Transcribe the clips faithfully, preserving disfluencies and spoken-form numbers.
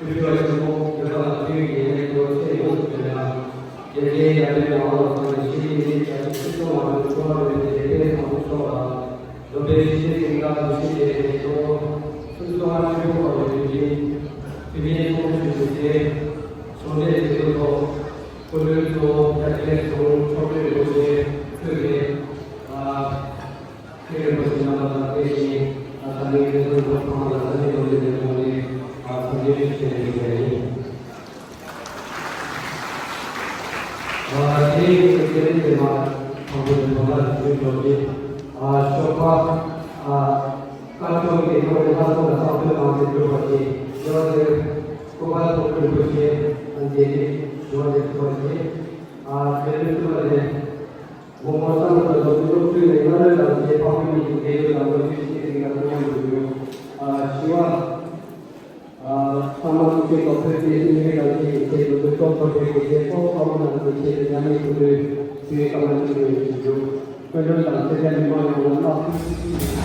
ཆོས་ཞུ་བ་ཆེན་པོ་ཡོད་པ་ལ་དེའི་ཡིན་ནས་ཁོ་ཚེ་ཡོངས་སུ་བརྟན་ལ། རྒྱལ་སྲས་ཡར་ལས་མ་བ་དང་ཞི་བདེ་ནི་བྱ་ཆེན་སྲིད་སྐྱོང་བ་དང་འཚོ་བ་རོལ་པའི་དེ་ཕན་དང་ཐོག་ལ། སློབ་དཔོན་ཞི་བདེ་སེང་གེ་ལ་ཞི་བདེ་དེ་ཚོ་སུ་གསོ་བ་ཆེན་པོ་བ་རོལ་པའི་དེ་ཕན་ཚོགས་ཞུ་ཞུ་སྟེ། ཚོགས་འདྲེན་དེ་ཚོ་ཐོག་སྐུ་མགྲོན་གཙོ་བོ་རྒྱ་ཆེན་སོང་ཚོགས་གཙོས་འགོ་བྱས་ཚོས་ཏེ། ཁྱེད་རིན་པོ་ཆེ་རྣམ་པ་དང་བཅས་ཤིང་། ད་ལྟ་ངས་ཚོགས་འདུ་ཚང་མ་ལ་ས་གནས་སློབ་གྲྭའི་ངོས་ནས་ཐུགས་རྗེ་ཆེ་ཞུ་བ་ཡིན། དེའི་རྗེས་ལ་དེ་མ་དང་པོ་ནས་ནོར་ལྷ་རིག་འཛིན་རྡོ་རྗེ། ཞོགས་པ་སྐར་ཆུང་གི་ཐོག་ནས་ལྷ་ཚོགས་ལ་བསང་གཏོད་གནང་སྟེ་གྲུབ་པ་ཞིག་ཡོད་ཟེར། སྐུ་པར་ཐོག་རིན་པོ་ཆེ་མཇལ་འཕྲད་ཞུ་བ་ལས་ཐུབ་པ་ཞིག་དེ་ནས་ཐུབ་པ་ནས། དགོངས་པ་བསམ་བློ་དང་སློབ་ཕྲུག་ཚོས་ནས་སྔ་རོལ་དང་བཅས་འཕགས་བོད་གཉིས་ཀྱི་འབྲེལ་ཡོད་དང་ལོ་རྒྱུས་ཤེས་ཚིག་ལ་ཐུགས་མཉམ་དུ་ཡོད། ཞི་བ། ཚང་མ་ཐུགས་རྗེ་ཆེ། བོད་བསྟན་སྲིད་གཉིས་ཀྱི་ཆེད་དུ་ལུས་སྟོབས་མཐོ་ཤོས་ཀྱི་ཆེད་ཐོག་ཐོག་མ་རྣམས་ཀྱི་ཆེད་དུ་མཉམ་ལས་ཐུབ་པའི་ཞུ་བའི་བཀའ་མོལ་ཅིག་ཡོད་ཞུ་རྒྱུ། སྐུ་མགྲོན་དང་སེར་སྐྱ་མི་མང་ཡོངས་ལ་བསྔགས།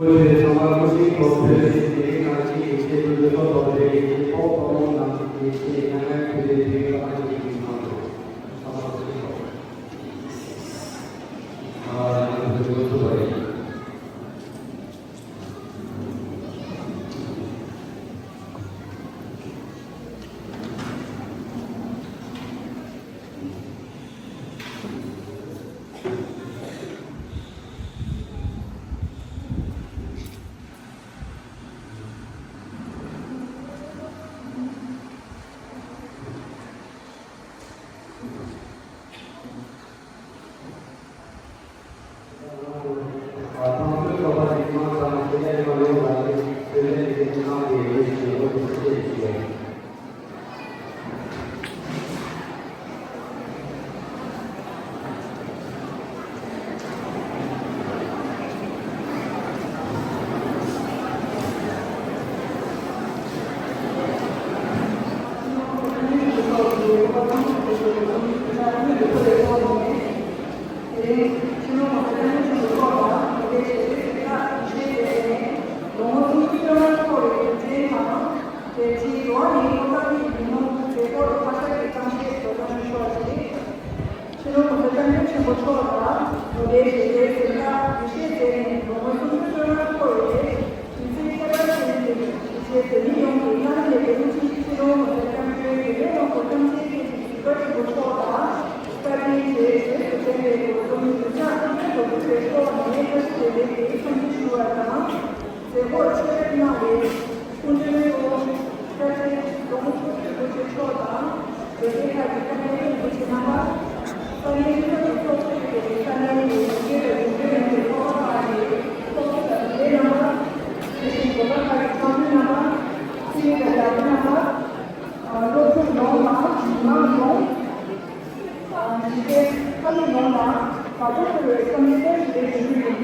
བོད་ཚང་མ་སྐུ་ཞིག་ཐོག་བོད་རིགས་ཀྱི་ལས་རིགས་ནང་བཞིན་ཡིན་ཚེ་ཀུན་ཏུ་ཐོབ་ཐོབ་རེ་ཡིན་ཚེ་ཕོག་ཐོག་མོ་ནང་བཞིན་ཡིན་ཚེ་ཉམས་ཉམས་ཁུལ་ལས་དུས་ཡོད་ཨ་ནི་ཡིན་ཚང་དུ་ཚང་མ་སྐུ་ཞིག་ཐོག་ཨ་ནི་བོད་ཚོགས་ཐུབ་པ་ཡིན། དེ་རིང་ཕྱི་ལོ་ཉིས་སྟོང་ཉི་ཤུ་རྩ་གཉིས་ཕྱི་ལོ་ཐོག་ལ་དགོན་སྡེ་ཞེ་དྲུག་ཆེ་ཁག་ཉི་ཤུའི་སྡེ་ཚན་ནས་ལོ་ངོ་སུམ་ཅུ་སོ་ལྔ་འཁོར་བའི་དུས་ཆེན་དང་། དེ་ཕྱིའི་ལོ་ནི་ལོ་གསར་པའི་ཉིན་མོ་མཛད་སྒོར་ཕར་ཞབས་ཀྱི་གཏམ་བཤད་དོ་སྣང་ཞུ་ཆོག་ཅིང་། ཕྱི་ལོ་ཉིས་སྟོང་ཉི་ཤུ་རྩ་གཉིས་ཆེན་པོ་ཐོག་ལ་དགོན་སྡེ་ཞེ་དྲུག་ཆེ་ཁག་ཉི་ཤུའི་སྡེ་ཚན་ནས་ལོ་ངོ་སུམ་ཅུ་སོ་ལྔ་འཁོར་བའི་དུས་ཚིགས་ཁྱད་པར་ཅན་དེ་ནི་གཞིས་བྱེས་བོད་མི་ཡོངས་ཀྱི་སྔ་ན་ནས་བོད་མི་ཆིག་སྟོང་ལྔ་བརྒྱ་ལྔ་བཅུ་ང་གཅིག་ལོ་ངོ་སྤྱི་ཁྱབ་ཀྱི་གཞིས་ཆགས་ཀྱི་ལོ་ཐོག་ལ་བཀའ་དྲིན་ཆེ་ཞུས་སུ་བྱོན་པའི་སྒོ་གསུམ་གདུལ་བྱ་ཐམས་ཅད་ཐོག་ཏུ་བོད་ཐོག་ནས་བཀྲ་ཤིས་བདེ་ལེགས་ཀྱི་འཚམས་འདྲི་ཞུ་བ་དང་། མཛད་སྒོར་ཆེད་ཕེབས་གནང་བའི་སྐུ་མགྲོན་གཙོ་བོ་བཀྲ་ཤིས་རྫོང་སྐུ་ཕྲེང་དགུ་བཅུ་མཆོག་དང་། དགོན་སྡེ་ཁག་གི་ཁ་ནས་ཕེབས་དགོས་ཆེད་རྣམ་པ། ས་གནས་སྤྱི་ཚོགས་ཀྱི་ཚོགས་སྡེ་དེ་ས་གནས་ཀྱི་གཞུང་འབྲེལ་དང་གཞུང་འབྲེལ་མིན་པའི་ཚོགས་པ་ཁག་གི་ཚོགས་གཙོ་དང་དེ་རྣམ་པ། དེ་བཞིན་དགོན་པ་ཁག་གི་ཚོགས་མི་རྣམ་པ། ཕྱི་མི་དང་རྒྱ་མི་རྣམ་པ། སློབ་ཕྲུག་ཡོངས་དང་མི་མང་ཡོངས། གཞིས་བྱེས་ཁམས་ཡོངས་ལ་དགའ་སྤྲོ་སྐོར་བའི་བསམ་འཆར་ཞུ་རྒྱུ་ཡིན།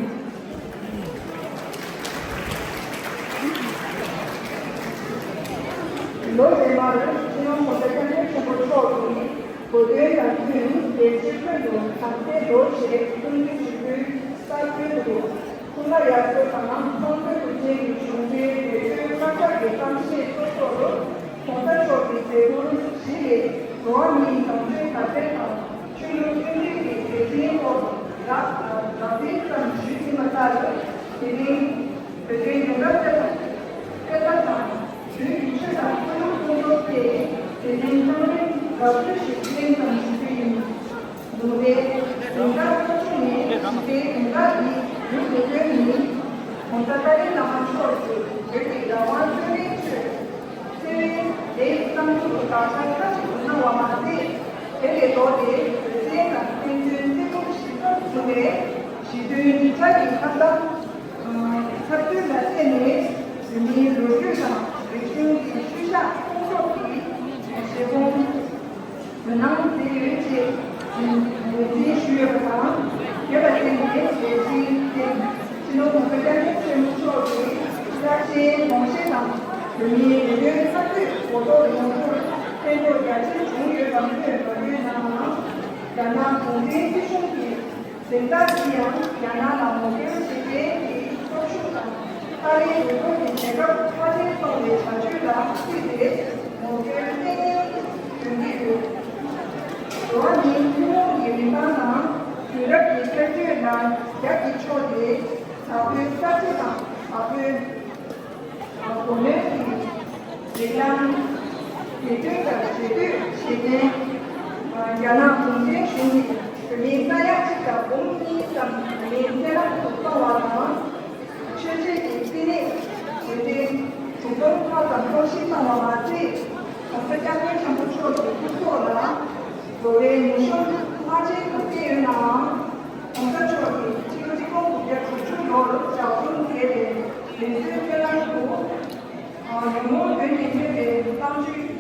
ལོ་རྗེས་མར་སྤྱི་ནོར་༸གོང་ས་༸སྐྱབས་མགོན་ཆེན་པོ་མཆོག་གིས་གོ་སྟོན་དང་བསྟུན་རྒྱལ་སྤྱིའི་ཁྲོད་དུ་དམ་རྫས་འདྲ་བོ་ཞིག་མཐོང་རྒྱུ་ཞུ་རྒྱུའི་གསར་འགྱུར་འདུག་སྐུ་ལ་ཡར་སྐྱོད་དང་ཚོང་དོན་དུ་ཅན་གྱི་གཞུང་འབྲེལ་འགྲེལ་བརྗོད་བཀའ་ཤག་གི་གཏམ་བཤད་ཚོགས་ཐོག་ཏུ་༸གོང་ས་མཆོག་གིས་མཛད་ཁུར་བཞི་ལས་འགྲོ་བ་མིའི་བཟང་སྤྱོད་དར་སྤེལ་དང་ཆོས་ལུགས་མཐུན་སྒྲིལ་གྱི་གལ་ཆེན་སྐོར་རགས་རགས་ཙམ་ཞུས་ཟིན་པ་ལྟར། དེ་རིང་བོད་དོན་བདེན་མཐའ་གསལ་དང་། གསལ་ཐབས་དང་། བོད་ཀྱི་ཆོས་དང་ཁོར་ཡུག་སྲུང་སྐྱོབ་ཐད་དེ་རིང་གཙང་མའི་དགའ་སྤྲོ་ཞིག་གླེང་ཙམ་ཞུ་རྒྱུ་ཡིན། གདུང་སྡེ་བདུན་ཕྲག་ཚོགས་ཆུང་ནས་གཞིས་བྱེས་བདུན་ཕྲག་གི་ཡུལ་དུ་བཏོན་ནས་༸གོང་ས་ཏཱ་ལའི་བླ་མ་མཆོག་གིས་བོད་ཀྱི་རང་དབང་རྩོད་ལེན་ཁྲོད་བརྩེ་བའི་སྡེ་གཙང་ཆུ་དག་ཆ་མཐའ་གཅིག་ཏུ་གནང་བ་མ་ཟད། དེ་ལས་ལྡོག་སྟེ་བོད་དོན་དང་ཕན་ཚུན་བརྩེ་དུང་ཞི་འཇམ་བཟུང་བའི་ཞི་མཐུན་འབྲེལ་ཆགས་ཀྱི་ཁ་བརྡ། འཐབ་རྩོད་ལ་བརྟེན་ནས་བོད་མིའི་ལོ་རྒྱུས་དང་རིག་གཞུང་གི་ཤུལ་བཞག་སྲུང་སྐྱོབ་ཀྱི་བཞེད་དགོངས་དོ་སྣང་མཛད་ཡོད་ཅེས་ངོས་འཛིན་ཞུས་ཡོད་པ་དང་། དེ་ལ་བརྟེན་ནས་རྒྱལ་སྤྱིའི་སྟེང་སྤྱི་ནོར་༸གོང་ས་༸སྐྱབས་མགོན་ཆེན་པོ་མཆོག་གི་རྩ་ཆེའི་དགོངས་བཞེད་དང་བོད་མིའི་བདེ་དོན་འཐབ་རྩོད་གོ་རྟོགས་ཡོང་རྒྱུར་ཕན་ཐོགས་རྒྱ་ཆེར་བྱུང་ཡོད་པ་སྨོས་མ་དགོས་ནའང་། རྒྱ་ནག་གུང་ཁྲན་སྲིད་གཞུང་གིས་གཟེངས་རྟགས་འདི་ཡང་རྒྱ་ནག་ལ་ངོ་རྒོལ་བྱེད་མཁན་གྱི་སྟོབས་ཤུགས་དང་ཏཱ་ལའི་འོས་སྐོར་གྱི་རྒྱལ་ཁབ་ཁ་ཕྱེ་གཏོང་བའི་བྱ་སྤྱོད་ལ་བརྩིས་ཏེ་ངོ་རྒོལ་གཏན་ནས་ཡོང་གི་ཡོད། འགྲོ་བ་མིའི་ཐུན་མོང་གི་རིན་ཐང་དང་དུས་རབས་ཀྱི་ཁྱད་ཆོས་ལ་རྒྱབ་ཀྱི་ཕྱོགས་ཏེ་དྲག་པོའི་གསར་བརྗེ་དང་དྲག་པོའི་གོ་གནོན་གྱི་རིགས་ལམ་དེ་དུས་དང་རྗེས་ཟློས་བྱེད་མཁན་རྒྱ་ནག་གུང་ཁྲན་གཞུང་གིས་བོད་མི་ས་ཡ་གཅིག་དང་འབུམ་གཉིས་ཙམ་བོད་མིའི་གཏན་ལམ་དུ་གཏོང་བ་དང་། ཆོས་བྱེད་ཀྱི་བསྟི་གནས་དགོན་སྡེ་དྲུག་སྟོང་ལྷག་ཙམ་གཏོར་བཤིག་བཏང་བ་མ་ཟད། ༸གོང་ས་༸སྐྱབས་མགོན་ཆེན་པོ་མཆོག་གི་སྐུ་ཚོགས་ལ་དགོས་པའི་ཉེན་སྲུང་མཐའ་གཅིག་ཏུ་བསྐྱེད་ཡོད་ནའང་། ༸གོང་ས་མཆོག་གིས་ཕྱི་ལོ་ཆིག་སྟོང་དགུ་བརྒྱ་དྲུག་ཅུ་ལོར་ལྗགས་རྩོམ་མཛད་པའི་ལེགས་གསོལ་སྨོན་ལམ་དུ། ཉོན་མོངས་གདོན་ནས་གནོད་པའི་གཏམ་བརྗོད་ཀྱི།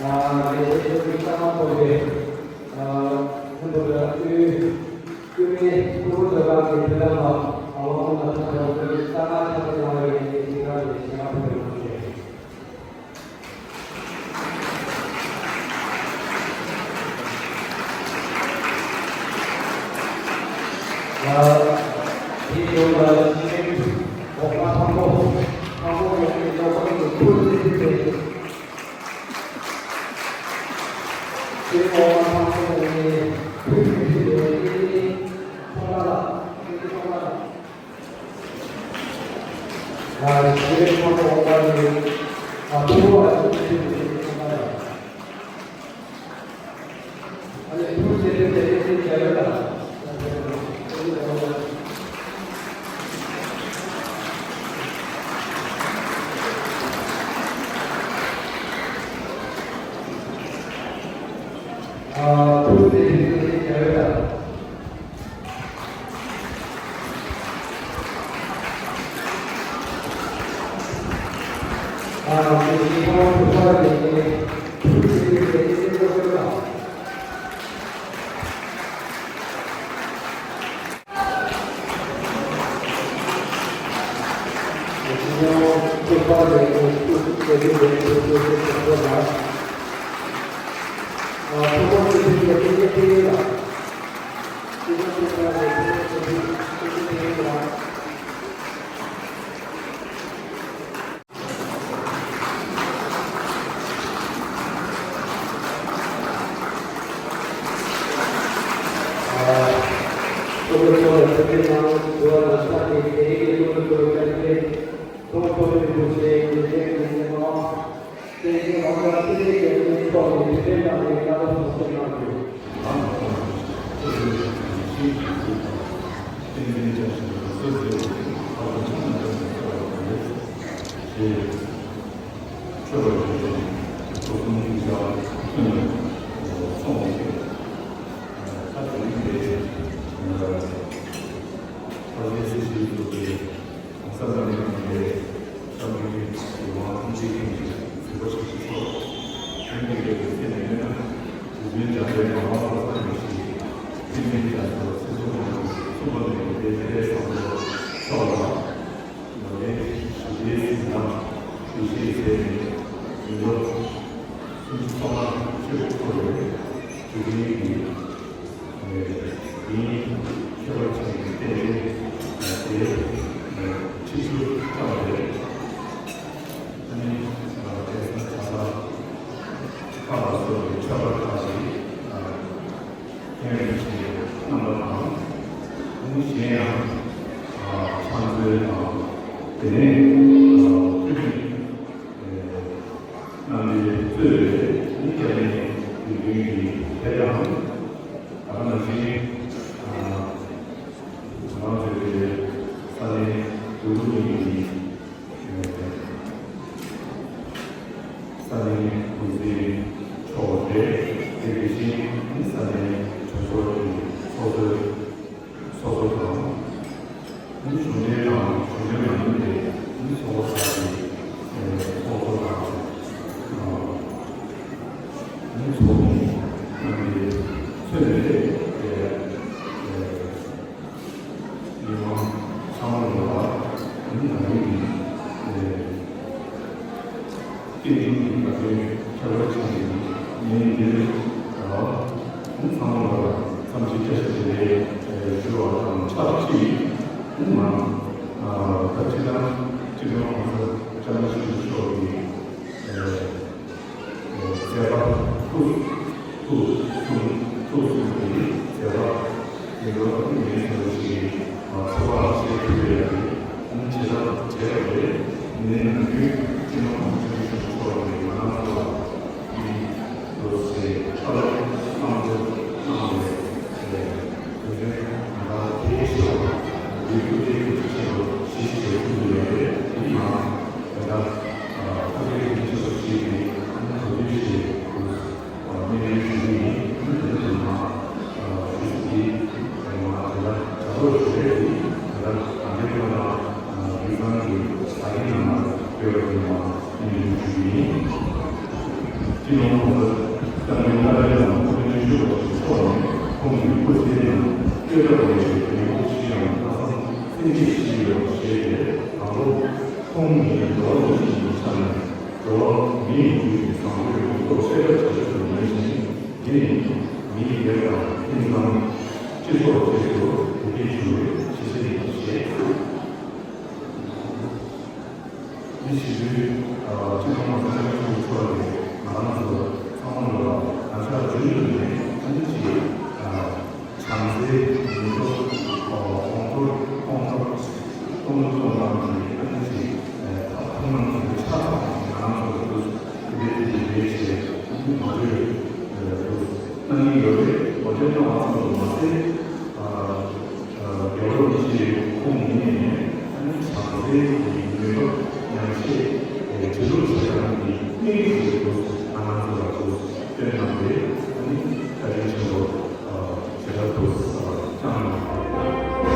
ལས་བྱེད་ཚོས་གཙང་མ་ཐོག་ནས་ལྷན་དུ་དབུས་དབུས་མའི་སྐུ་ངོ་ཚོ་ལགས་ཀྱིས་དེ་ལ་མ་ཨ་ཝང་ལ་ཐོག་ནས་གཙང་མ་ཐོག་ནས་ཡོང་བའི་ལས་བྱེད་ཚོ་ལ་ཡང་ཞལ་པར་ཕུལ་གནང་ཞུ། ལ། དེའི་མཇུག་ལ་ཤེས་རིག་འོག་མ་དང་པོ་དང་པོ་ཡོང་བའི་ལོ་རྒྱུས་ཀྱི་ཐུགས་རྗེ་ཆེ། ཤེས་རིག་འོག་མ་དང་པོ་ཡོང་བའི་ཐུགས་རྗེ་ཆེ། ཚོགས་ལ་ལ་ཚོགས་ལ་ལ། ཁ་ལ་སོགས་པའི་མཆོད་པ་ཁག་ཅིག་ཨ་ཁྱེད་རང་ཚོས་གནང་བ་དང་། ཨ་ནི་གཞན་ཡང་ཨ་ཕྱག་མཛོད་དང་། དེ་ནས་ཨ་ཐུགས་ཀྱི་ཨ་རྣམ་པའི་གཙོས་པའི་ཨ་ནི་སྐྱབས་གནས་དགེ་འདུན་གྱི་དེ་ཡང་ད་ག་ནང་བཞིན་ཨ་ང་རང་ཚོའི་ས་གནས་འབྲུག་གླིང་གི་ས་གནས་འགོ་འཛིན་མཆོག་རེད། དེ་དེ་བཞིན་ས་གནས་གྲོས་ཚོགས་ཀྱི་ཚོགས་གཙོ་སོ་སོ་དང་། གཞུང་འབྲེལ་དང་གཞུང་འབྲེལ་མ་ཡིན་པའི་ཚོགས་པ་ཁག་གི་ཚོགས་གཙོ་དང་། ཚོགས་མི་རྣམ་པའི་ཚོད་ལས། མི་མང་ཚང་མ་ལ་མི་ནང་མི་གི་སྐད་འཕྲིན་གྱི་བརྡ་དོན་ཁྱད་པར་ཅན་གྱི་ཉིན་འདིར་མི་ཚང་མ་ལ་འཚམས་འདྲི་བཀྲ་ཤིས་བདེ་ལེགས་ཞུ་བ་དང་ཆབས་ཅིག་མི་མང་ད་སྤྱི་བཏང་སྤྱི་ནོར་༸གོང་ས་༸སྐྱབས་མགོན་ཆེན་པོ་མཆོག་གི་མཛད་པ་ཐུགས་ཐུགས་ཐུགས་གསུང་ཐུགས་གསུང་གི་མཛད་པ་ཡིན་ལུགས་ཐུགས་ངེས་ཟིན་པ་ཞིག་གིས་ཚོར་བ་ཞིག་ཐུབ་ཡོད་པ་ཡིན། ཇི་ལྟར་བྱས་པ་རེད། ངས་ནམ་རྒྱུན་སྤྱི་ནོར་༸གོང་ས་༸སྐྱབས་མགོན་ཆེན་པོ་མཆོག་གི་ང་རང་ཚོ་ལ་ཡིན་འདུག་ཟེར་ཁ་ལོ་གནང་འདུག་གནང་བས། དེ་ཚོའི་ང་རང་དེའི་ཕྱིར་ཡིད་སྐྱོ་དེ་ཆེན་པོ་ཞིག་ཞིག་ཐུག་ཡོད་རེད། དེ་ཡང་དེ་ལྟར་ཐུགས་རྗེ་ཆེན་པོ་ཞིག་གིས་གོ་ཐོས་ཞིག་སྙན་སྒྲོན་ཞུ་རྒྱུ་ཡིན། དེ་ནས་དེ་ནས་ང་ཞུ་རྒྱུ་ཡིན། ང་དེ་ལྟར་བྱ་རོགས་ཞུ་རེད། དེ་ལྟར་ང་ཚོའི་ཁོ་ན་ཡིག་ཚང་གི་ད་གིན་ནང་ལ་སྤེལ་བ་དེ་ནང་སྙན་སྒྲོན་ཞུ་རྒྱུ་ཡིན། སྤྱི་ནོར་༸གོང་ས་༸སྐྱབས་མགོན་ཏཱ་ལའི་བླ་མ་སྐུ་ཕྲེང་བཅུ་བཞི་པ་ཞིག་ཐོག་ནས་ཁོང་གི་སྐུ་ཚེ་ནང་བསྟོད་གྲགས་ལྡན་པའི་མི་ཕོ་ཆེ་ཡང་ལྷག་བསམ་སེམས་བསྐྱེད་ཅིག་ཡོད་པ་ཞེས་ཏེ་དང་པོ་ཁོང་ཉིད་འགྲོ་བ་མི་ཞིག་ཡིན་ཙང་ནས་འགྲོ་བ་མིའི་རྒྱུད་ཀྱི་བཟང་པོའི་གོ་རྟོགས་ཤེས་རབ་ཆེ་ཤོས་ཡིན་ཞིང་། དེ་ནི་མིའི་སྒེར་དང་ཁྱིམ་ཚང་། སྤྱི་ཚོགས་བཅས་སུ་གོང་འཕེལ་བྱུང་བའི་གཞི་རྩ་ཡིན་པ་ཞེས། འདི་བྱེད་དུས་སྤྱི་ནོར་༸གོང་ས་༸སྐྱབས་མགོན་ཆེན་པོ་མཆོག་གིས་ང་རང་ཚོ་ཚང་མ་ལ་ང་ཚོ་རྒྱུན་དུ་ནས་ཨ་ནི་ཅིག་བྱམས་བརྩེའི་ནུས་སྟོབས་གོང་མཐོར་གཏོང་ཐབས་གཏོང་གཏོང་སྟངས་ཀྱི་ཨ་ནི་ཅིག་ཐབས་ཐབས་ལམ་ཅིག་ཆ་ཚང་ཞིག་ང་རང་ཚོ་ལ་འདུག་དེ་འདྲའི་དེ་འདྲའི་བྱས་ཨ་ནི་ང་ཚོས་འདུག་གནང་གི་ཡོད་རེད། ངོ་སྤྲོད་གནང་བ་ཙམ་དུ་མ་ཟད། རྒྱལ་བ་ཡེ་ཤེས་ཁོང་ཉིད་ནས་ཨ་ནི་བྱམས་བརྩེའི་གི་ནུས་སྟོབས་ཉམས་བཞེས་བྱེད་ལུགས་བྱེད་སྟངས་ཀྱི་གནས་ཡིག་ཞིག་ཏུ་ང་རང་ཚོ་ལ་ཚུར་བསྟན་གནང་སྟེ་ཨ་ནི་བཀའ་དྲིན་ཆེན་པོ་ཞེ་དྲག་ཏུ་བསྐྱངས་གནང་།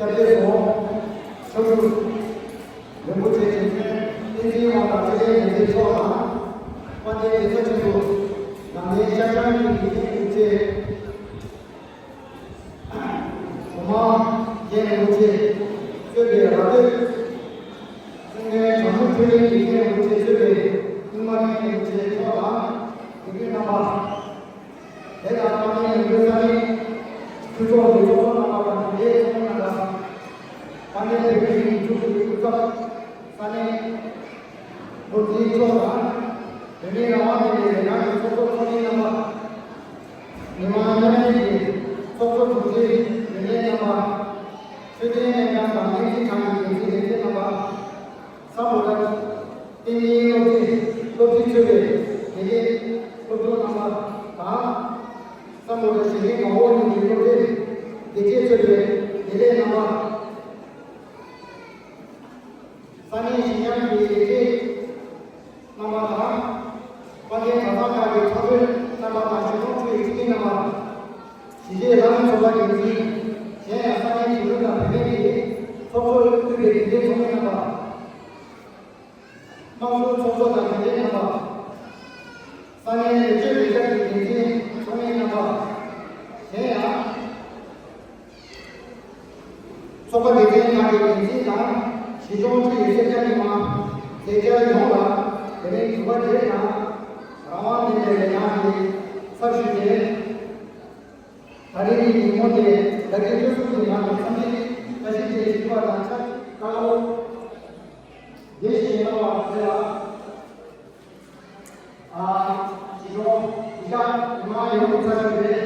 སྐྱབས་རྗེ་སོང་། རིན་པོ་ཆེ་དྲིན་ཅན་བསྟན་འཛིན་དབང་ཐང་ཚེ་རིང་ལྷུན་གྲུབ་མཆོག་དང་། དཔལ་ལྡན་རིན་པོ་ཆེ་གཙོས་ནང་བསྟན་ཤར་བྱང་གཉིས་ཀྱི་མཁན་དབུ་ཆེ། གོང་མ་རྒན་རིན་པོ་ཆེ་གཙོས་པའི་ར་སྟོད་གསུང་མཁན་བྱང་ཆུབ་ཆོས་གླིང་གི་མཁན་དབུ་ཆེ་གཙོས་པའི་རྙིང་མ་མཁན་དབུ་ཆེ་མཆོག་དང་། དགེ་འདུན་རྣམ་པ། དེ་དང་དཔལ་ལྡན་ལུང་པའི་ས་གནས་ཁུལ་ཚོགས་ཀྱི་ཚོགས་གཙོ་རྣམ་པ་དང་དེའི་ཚོགས་མི་རྣམ་པ། དཔལ་ལྡན་བོད་མིའི་སྒྲིག་འཛུགས་ཀྱི་སྐུ་ཚབ་ས་གནས་འགོ་འཛིན་མཆོག་དང་། བོད་མིའི་རང་དབང་ལྡན་པའི་ལས་ཁང་གི་ཚོགས་གཙོ་ཚོགས་མི་རྣམ་པ། མི་མང་མཉམ་འབྲེལ་གྱི་ཚོགས་གཙོ་དྲུང་ཆེ་རིན་ལས་རྣམ་པ། འཕྲོད་བསྟེན་ལྷན་ཁང་དང་སྨན་རྩིས་ཁང་གི་འགན་འཛིན་ལས་བྱེད་རྣམ་པ། ས་མོ་ར་བསྟན་རྙིང་སློབ་སྡེ་སློབ་སྤྱི་གཙོས་པའི་དགེ་ལས་སློབ་ཕྲུག་རྣམ་པ་དང་། ས་མོ་ར་གཞིས་ཀའི་མ་འོག་གླིང་གི་སློབ་གྲྭའི་དགེ་ཆེ་གཙོས་པའི་དགེ་ལས་རྣམ་པ། ས་གནས་གཞི་རིམ་གྱི་དགེ་ཆེ་རྣམ་པ་དང་། དཔལ་ལྡན་གྲྭ་ཚང་ཁག་གི་ཚོགས་གཙོ་རྣམ་པ་དང་གཞིས་གྲོང་ཁྲུའི་འཐུས་མི་རྣམ་པ། གཞིས་བྱེས་ལྷ་སྒྲུང་ཚོགས་པ་འགན་འཛིན། གཞན་ཡང་ས་གནས་གཞིས་ལུས་དང་བུད་མེད་ཀྱི་ཚོགས་གཙོ་དབུས་པའི་དགེ་ལས་ཚོགས་མི་རྣམ་པ། དམངས་གཙོའི་ཚོགས་གཙོ་དང་དགེ་ལས་རྣམ་པ། ས་གནས་ལས་བྱེད་ལས་འཆར་གྱི་འགན་འཛིན་ཚོགས་མི་རྣམ་པ། གཞན་ཡང་། ཚོགས་པ་སྡེ་ཚན་ཁག་གི་འགན་འཛིན་དང་། གཞིས་གྲོང་ཁྲུའི་སེར་སྐྱ་མི་མང་། མཛད་བཅར་ཡོངས་ལ་དེ་རིང་གཟུ་བར་བྱེད་དང་། རང་དབང་ལྡན་པའི་ལས་ཁང་གི་ཚབ་ཞུས་ཏེ། ད་རེས་ཀྱི་ཉིན་མོ་དེ་ཟླ་སྒྲིལ་ཐོས་གསུམ་གྱི་ནང་དུ་འཚམས་འདྲི་བཀྲ་ཤིས་བདེ་ལེགས་ཞུ་བ་དང་ཆབས་ཅིག་བཀའ་སློབ་དགེ་བཤེས་གནང་བ་དེ་ལ། ཨ། གཞིས་གྲོང་གཞིས་ཆགས་མི་མང་ཡོངས་ཀྱི་ཚབ་ཞུས་ཏེ།